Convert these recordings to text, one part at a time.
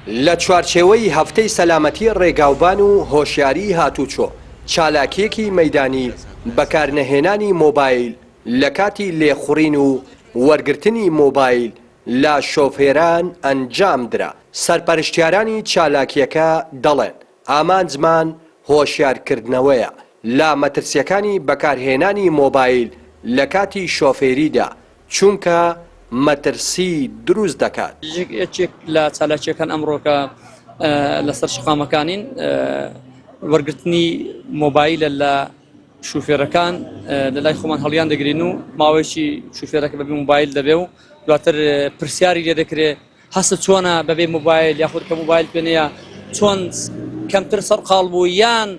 لە چوارچێوەی هەفتەی سەلامەتی ڕێگاوبان و هۆشیاری هاتوچۆ، چالاکییەکی مەیدانی بەکارنەهێنانی مۆبایل لە کاتی لێخوڕین و وەرگرتنی مۆبایل لە شۆفێران ئەنجامدرا. سەرپەرشتیارانی چالاکییەکە دەڵێن، ئامانجمان هۆشیارکردنەوەیە لە مەترسییەکانی بەکارهێنانی مۆبایل لە کاتی شۆفێریدا، چونکە مەترسی دروست دەکات. یەکێک لە چالاکییەکان ئەمڕۆکە لەسەر شەقامەکانین وەرگرتنی مۆبایلە لە شوفێرەکان لە لای خۆمان هەڵیان دەگرین و ماوەیەکی شوفێرەکە بەبێ مۆبایل دەبێ و دواتر پرسیاری لێ دەکرێ هەستت چۆنە بەبێ مۆبایل یاخود کە مۆبایل پێ نییە چۆن کەمتر سەرقاڵ بوو یان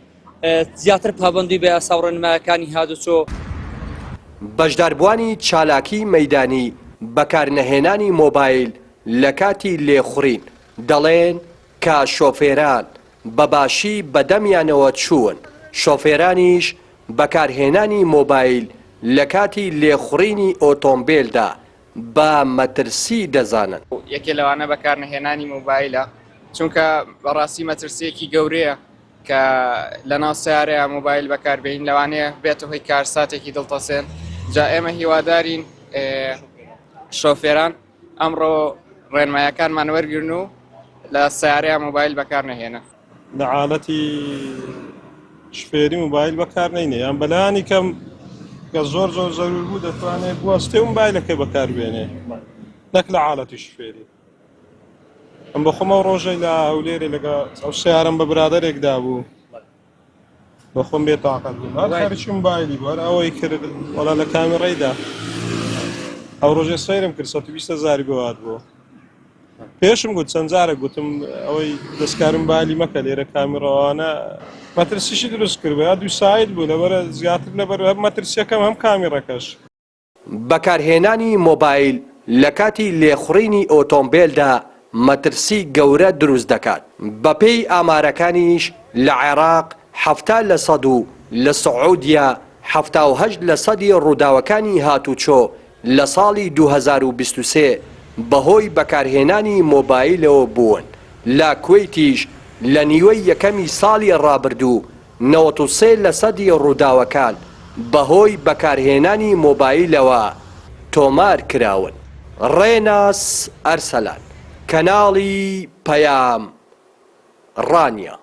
زیاتر پابەندی بە یاسا و ڕێنمایەکانی هاتوچۆ. بەشداربووانی چالاکیی مەیدانی بەکارنەهێنانی مۆبایل لە کاتی لێخوڕین دەڵێن کە شۆفێران بە باشی بەدەمیانەوە چوون، شۆفێرانیش بەکارهێنانی مۆبایل لە کاتی لێخوڕینی ئۆتۆمبێلدا بە مەترسی دەزانن. یەکێ لەوانە بەکارنەهێنانی مۆبایلە، چونکە بەڕاستی مەترسییەکی گەورەیە کە لەناو سەیارەیا مۆبایل بەکاربێنین لەوانەیە بێتە هۆی کارساتێکی دڵتەسێن، جا ئێمە هیوادارین شۆفێران ئەمڕۆ ڕێنمایەکانمان وەرگرن و لە سەیارەیا مۆبایل بەکار نەهێنن. لە عالەتی شفێری موبایل بەکار نەینێ یان بەلایانی کەم کە زۆر زۆر زەرور بوو دەتوانێت بوەستێ و موبایلەکەی بەکار بێنێ نەک لە عالەتی شفێری. ئەم بە خۆم ئەو ڕۆژەی لە هەولێرێ لەگە ئەو سیارەم بە برادەرێک دابوو بە خۆم بێ تاقەت بووم هەر خەرچی موبایلی بوو هەر ئەوەی کرد وەڵا لە کامیڕەیدا ئەو ڕۆژێ سەیرم کرد 120 هەزاری بۆ هات بوو پێشم گوت چەند جارە گوتم ئەوەی دەستکارم بالی مەکە لێرە کامیڕەوانە مەترسیشی دروست کرد یا دوو ساید بوو لەبەرە زیاتر لەبەر هەم مەترسیەکەم هەم کامیڕەکەش. بەکارهێنانی مۆبایل لەکاتی لێخوڕینی ئۆتۆمبێلدا مەترسی گەورە دروست دەکات، بەپێی ئامارەکانیش لە عێراق 70 لەسەد و لە سعودیە 78 لەسەدی ڕووداوەکانی هاتوچۆ لە ساڵی 2023 بەهۆی بەکارهێنانی مۆبایلەوە بوون، لە کوەیتیش لە نیوەی یەکەمی ساڵی ڕابردوو 93 لەسەدی ڕووداوەکان بەهۆی بەکارهێنانی مۆبایلەوە تۆمار کراون. ڕێناس ئەرسەلان، کەناڵی پەیام، ڕانیە.